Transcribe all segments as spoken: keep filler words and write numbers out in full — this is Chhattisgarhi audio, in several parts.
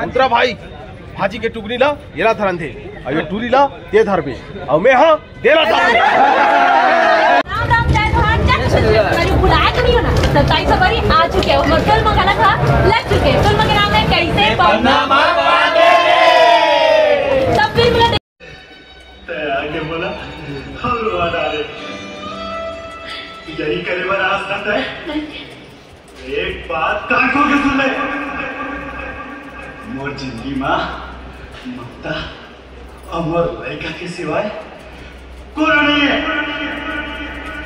अंतरा भाई, भाजी के टुकड़ी ला एला धरन दे, अउ ये टूरी ला ते धरबे, अउ मैं हा देला धरन दे। राम राम, जय जोहार, जय छत्तीसगढ़। बुलाए तो नहीं हो ना, सत्ताईस फरवरी आ चुके हो, और फिल्म का नाम था, लग चुके हैं। फिल्म के नाम है कैसे बनना। तब फिल्म का तैं आके बोला, हम रोवा डारे। यही करे बर आस था तैं। एक बात कान खोल के सुन ले। मोर जिंदगी मा ममता अउ मोर लइका के सिवाय कोनो नहीं है।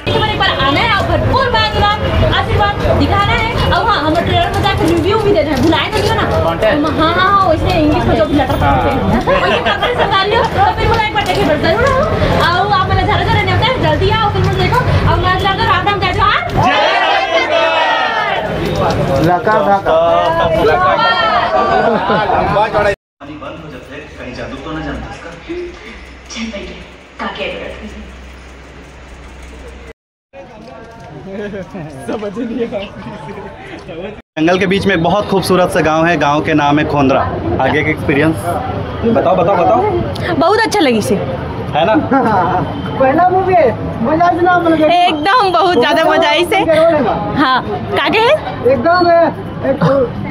एक बार, एक बार आना है, आप भरपूर प्यार दुलार, आशीर्वाद दिखाना है। और हाँ, हम ट्रेलर में जाकर रिव्यू भी देना है, भुलाए तो नहीं हो ना। हम, हाँ, हाँ, हाँ, वैसे इंग्लिश में जो भी लेटर पढ़ते हैं, वैसे प्रॉपर समझा लियो। तो फिर बोला, एक बार देखिए, बस जरूर आओ। आओ, आप मैंने जरा जरा नहीं होता है, जल्दी आओ, फिर मुझे देखो। और मैं लगा राम राम, जय जोहार। लका धाका। पानी बंद हो जाता है, कहीं जादू तो ना जानता इसका। चल भैया, काके रख। जंगल के बीच में एक बहुत खूबसूरत सा गांव है, गांव के नाम है खोंदरा। आगे का एक्सपीरियंस बताओ, बताओ, बताओ। बहुत अच्छा लगी से। है ना? पहला मूवी है, मजा से ना, मतलब एकदम बहुत ज्यादा मजा आई से। हाँ, काके है? एकदम है। एक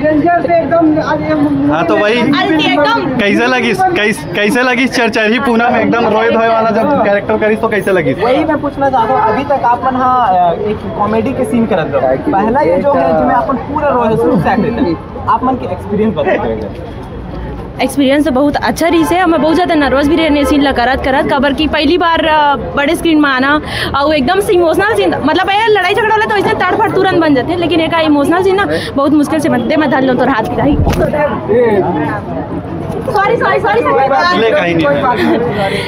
डेंजर से एकदम, आज ये हाँ, तो वही अरे, एकदम। कैसे लगिस, कैस-, कैसे लगिस चरचरही पूनम एकदम रोए धोए वाला जब कैरेक्टर करिस तो कैसे लगिस? वही मैं पूछना चाहता हूँ, अभी तक आप मन हाँ, एक कॉमेडी के सीन करत रहो, पहला ये जो है जिसमें अपन पूरा रोए शुरू से एक्टर, आप मन के एक्सपीरियंस बताओ। एक्सपीरियंस तो बहुत अच्छा रहिस हे। मैं बहुत ज्यादा नर्वस भी रहेन ए सीन ला करत करत, काबर कि पहली बार अ, बड़े स्क्रीन में आना, और एकदम से इमोशनल सीन, मतलब ये लड़ाई झगड़ा वाला तो इसने तड़फड़ तुरंत बन जाते हैं, लेकिन एक इमोशनल सीन ना बहुत मुश्किल से बनते। मैं धर लूँ तो हाथ गिराई। Sorry, sorry, sorry, sorry. ले, कहीं नहीं।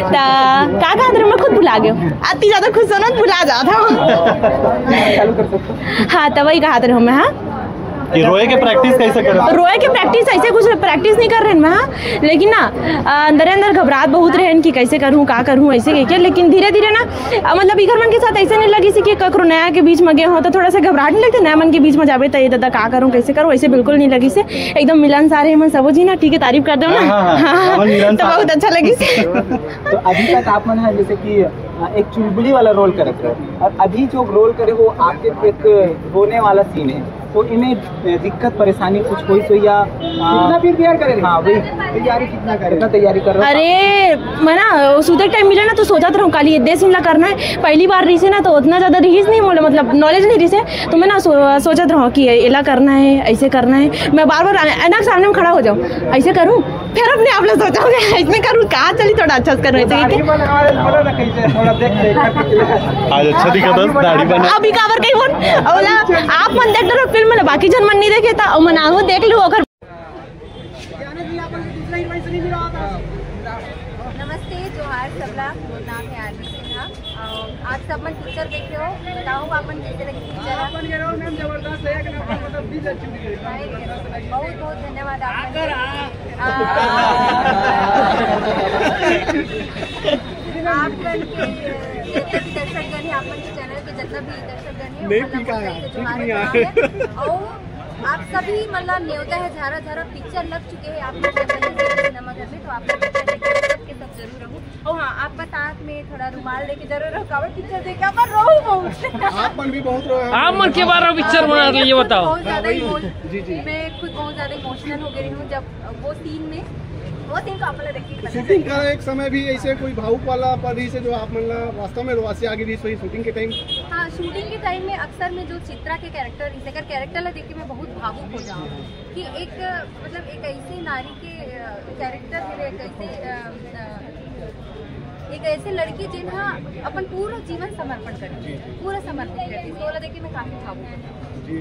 ता का कहा था, मैं खुद भुला गयो। अति ज्यादा खुश होना तो भुला जाता हूँ। हाँ, तो वही कहा था मैं, हाँ। कि रोए के प्रैक्टिस कैसे करत? रोए के प्रैक्टिस ऐसे कुछ प्रैक्टिस नहीं कर रहे हैं मैं, हाँ। लेकिन ना, अ, अंदर अंदर घबरात बहुत रहेन कि कैसे करूँ, का करूँ, ऐसे कह के। लेकिन धीरे धीरे ना, अ, मतलब इकर मन के साथ ऐसे नहीं लगिस कि ककरो नया के बीच में गए हो तो थोड़ा सा घबराहट नहीं लगता, नया मन के बीच में जाबे तो ये दादा का करूँ, कैसे करूँ, ऐसे बिल्कुल नहीं लगिस हे। एकदम मिलनसार हे मन सबो जी ना, ठीक है, तारीफ कर दो ना। हाँ, हाँ, हाँ। हाँ, हमन मिलनसार तो बहुत अच्छा लगिस। तो अभी तक आप मन है जैसे कि, अ, एक चुलबुली वाला रोल करत रहे और अभी जो रोल करे हो आपके एक रोने वाला सीन है, तो इमे दिक्कत परेशानी कुछ होइस या, आ, कितना प्रिपेयर करे? हाँ, वही। तैयारी कितना करे? कितना तैयारी कर रहे हो? अरे, मैं ना, सुते टाइम मिला ना, तो सोचत रहूँ, खाली ये दे सीन ला करना है। पहली बार रहिस हे ना, तो उतना ज्यादा रहिस नहीं मोला, मतलब, नॉलेज नहीं रहिस हे। तो मैं ना सो-, सोचत रहूँ कि एला करना है, ऐसे करना है। मैं बार बार अ-, अनक सामने में खड़ा हो जाऊँ, ऐसे करूँ, फिर अपने आप ला सोचोगे, ऐसे करूँ, कहाँ चली, थोड़ा अच्छा से करूँ, ऐसे करके। दाढ़ी बना, अरे, बोलो ना कैसे, थोड़ा देख ले, करके। आज अच्छा दिखा था, दाढ़ी बना। अभी काबर कहीं बोल, ओला, आप मन देख डरो फिल्म में, बाकी जन मन नहीं देखे था, ओ मन आहू देख लो, अगर नमस्ते, जोहार सबला, मोर नाम है आरती सिन्हा। अ, आप सब मन पिक्चर देखे हो, बताओ आप मन कैसे लगी पिक्चर? अपन के रोल मैम जबरदस्त है, एक नंबर, मतलब, दिल अच्छी हुई है। भाई, बहुत बहुत धन्यवाद आप मन के। अ, आप मन के जितना भी दर्शकगण है, आप मन के चैनल के जितना भी दर्शकगण है, नहीं, मतलब, ठीक है, ठीक है। और आप सभी, मतलब, न्योता है झारा झारा पिक्चर लग चुके हैं, आप लोग जब पहले से सिनेमा घर में, तो आप लोग पिक्चर देख के सबके सब जरूर रहूं। और हाँ, आपका साथ में थोड़ा रुमाल लेके जरूर रहूं, काबर पिक्चर देख के आप रो बहुत। आप मन भी बहुत रोए हैं। आप मन के बारे में पिक्चर बना रही है, ये बताओ। बहुत ज्यादा इमोश-, जी, जी। मैं खुद बहुत ज्यादा इमोशनल हो गई हूँ जब वो सीन में, वो सीन तो आप लोग देखिए। शूटिंग का एक समय भी ऐसे कोई भावुक वाला पल रहिस हे जो आप मन ला वास्तव में रोवासी आगे भी, वही शूटिंग के टाइम? हाँ, शूटिंग के टाइम में अक्सर मैं जो चित्रा के कैरेक्टर, इसे अगर कैरेक्टर ला देख के मैं बहुत भावुक हो जाऊँ कि एक, मतलब, एक ऐसी नारी के, अ, कैरेक्टर है, एक ऐसे, अ, अ, एक ऐसे लड़की जिन हा अपन पूरा जीवन समर्पण कर दी, पूरा समर्पित कर दी, तो ओला देख के मैं काफी भावुक हूँ। जी।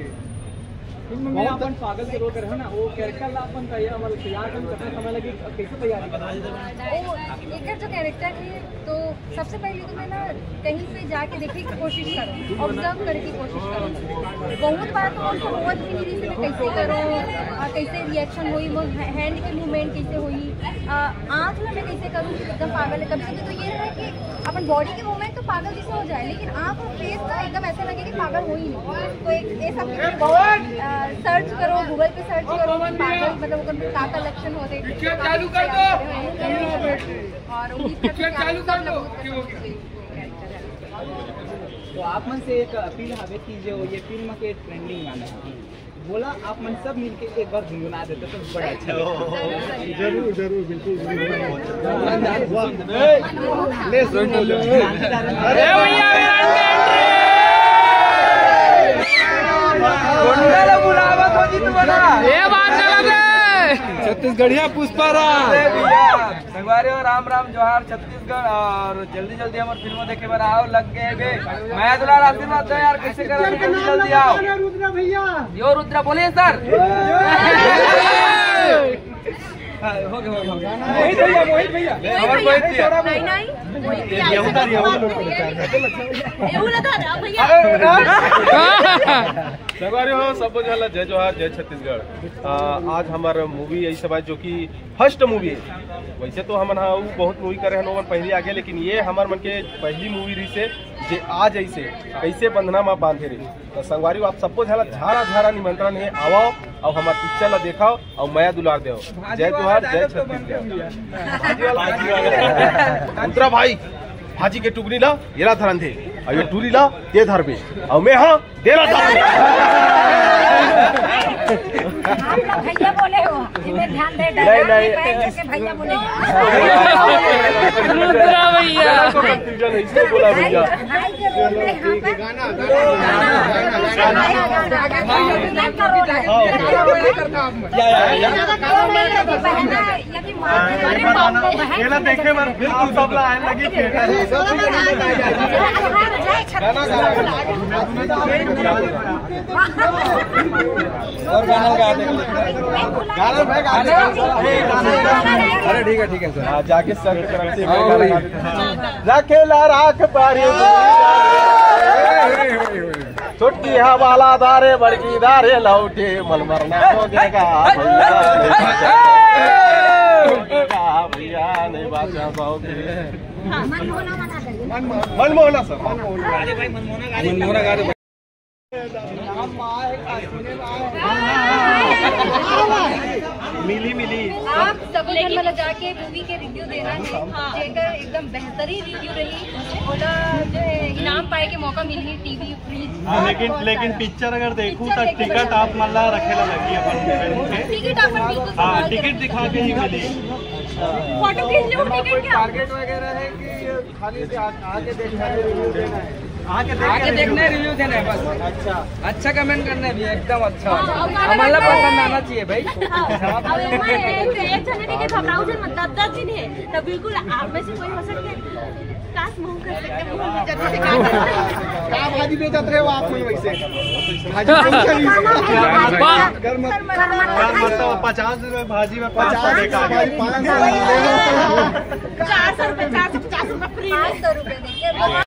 फिल्म में बहुत अपन पागल के रोल करे हो ना, वो कैरेक्टर ला अपन तैयार, मतलब, तैयार करने कितना समय लगे, कैसे तैयारी करना? ओ, एकर जो कैरेक्टर है, तो सबसे पहले तो मैं ना कहीं पे जाके देखे की कोशिश करूँ, ऑब्जर्व करे की कोशिश करूँ। बहुत बार तो मुझसे होवत भी नहीं रहिस कि मैं कैसे करूँ, आ, कैसे रिएक्शन होई, मोर है-, हैंड के मूवमेंट कैसे होई, आ, आँख ला मैं कैसे करूँ, एकदम पागल है। कभी कभी तो ये रहे कि अपन बॉडी के मूवमेंट तो पागल जैसे हो जाए, लेकिन आँख और फेस ना एकदम ऐसा लगे कि पागल हो ही नहीं। तो एक ये सब के लिए बहुत, आ, सर्च करो, Google पे सर्च करो कि पागल मतलब ओकर का का लक्षण होथे। पिक्चर चालू कर दो। और उम्मीद करते हैं आप सब लोग को पसंद होगी। तो आप मन से एक अपील हवे कि जो ये फिल्म के ट्रेंडिंग गाना है, बोला आप मन सब मिलके एक बार गुनगुना देते तो बड़ा अच्छा लगता। जरूर, जरूर, बिल्कुल, जरूर। ले सुन लो। अरे भैया, गुंडा लोग बुलावत हो जी तुम्हारा। ये बात गलत है। छत्तीसगढ़िया पुष्पा राज। अरे भैया, संगवारी हो, राम राम, जोहार, छत्तीसगढ़, और जल्दी जल्दी हमर फिल्म देखे बर आओ, लग गए बे। मया दुलार आशीर्वाद दो यार, कैसे कर रहे हैं, जल्दी जल्दी आओ। रुद्रा भैया। यो रुद्रा, बोलिए सर। हाँ, हो गया, हो गया, हो गया। मोहित भैया, मोहित भैया। हमर मोहित भैया। नहीं, नहीं। मोहित भैया, ये उधर, ये उधर। ये उधर, भैया। संगवारी हो, सबो झन ला जय जोहार, जय छत्तीसगढ़। आ, आज हमर मूवी ऐसे बा जो कि फर्स्ट मूवी है। वैसे तो हमन हा उ बहुत मूवी करे हन ओमन पहले आगे, लेकिन ये हमर मन के पहली मूवी रही से जे आज ऐसे कैसे बंधना मा बांधे रही। तो संगवारी हो, आप सबको झाला झारा झारा निमंत्रण है, आवो और हमार पिक्चर ला देखाओ और मया दुलार देव। जय जोहार, जय छत्तीसगढ़। भाजी वाला, भाजी वाला। उतरा भाई, भाजी के टुकड़ी ला, ये ला धरन दे, और ये टूरी ला, ये धर बे, और मैं हाँ, तेरा साल। आप लोग भैया बोले हो, इन्हें ध्यान दे, नहीं, नहीं। Direct के भैया बोले। रुद्रा भैया। इसको बोला भैया। भाई के बोल रहे हैं, हाँ, पर गाना, गाना, गाना, गाना। या, या, या। ये ना देखे बार बिल्कुल तबला आने लगी थिएटर। और गाना गा दे। गाना भाई गा दे। अरे ठीक है, ठीक है सर। हाँ, जाके सर की तरफ से मैं गाना गा देता हूँ। रखेला राख पारी। छोटकी हवाला दारे, बड़की दारे लौटे, मन मरना हो गएगा भैया, नहीं बाचा। हो गएगा भैया, नहीं बाचा पाओगे। मनमोहना सर, मनमोहना। मनमोहना गा दे। मिली, मिली। आप सब लोग मतलब जाके मूवी के रिव्यू देना है, जेकर एकदम बेहतरीन रिव्यू रही। ओला जो है इनाम पाए के मौका मिलही, टीवी, फ्रिज। हाँ, लेकिन, लेकिन पिक्चर अगर देखूं तो टिकट आप मन ला रखे ला लगही अपन फिल्म के। टिकट अपन बिल्कुल हाँ, संभाल के टिकट रखें। दिखा के ही मिली। फोटो खींच लो, टिकट क्या? टारगेट वगैरह है कि खाली से आ-, आके देखना है, रिव्यू देना है? आके देख आके के देखना है, रिव्यू देना है बस। अच्छा। अच्छा कमेंट करना है भैया, एकदम अच्छा। हाँ, और गाना हमारा गाना है। पसंद आना चाहिए भाई। हाँ, अब एक, एक, एक जने टिकट घबराओ जे मत, दस, दस दिन है, तो बिल्कुल आप में से कोई हो सकते हैं। काश, मुंह कर सकते हैं, मुंह में जल्दी से क्या करना है। क्या भाजी बेचत रहे हो आप कोई वैसे? भाजी कौन सा ली? वाह। गरम मसाला। पचास रुपए भाजी में पाँच सौ पचास देगा। भाजी पाँच सौ ले लो। चार सौ रुपए, चार सौ पचास रुपए फ्री। पाँच सौ रुपए देंगे।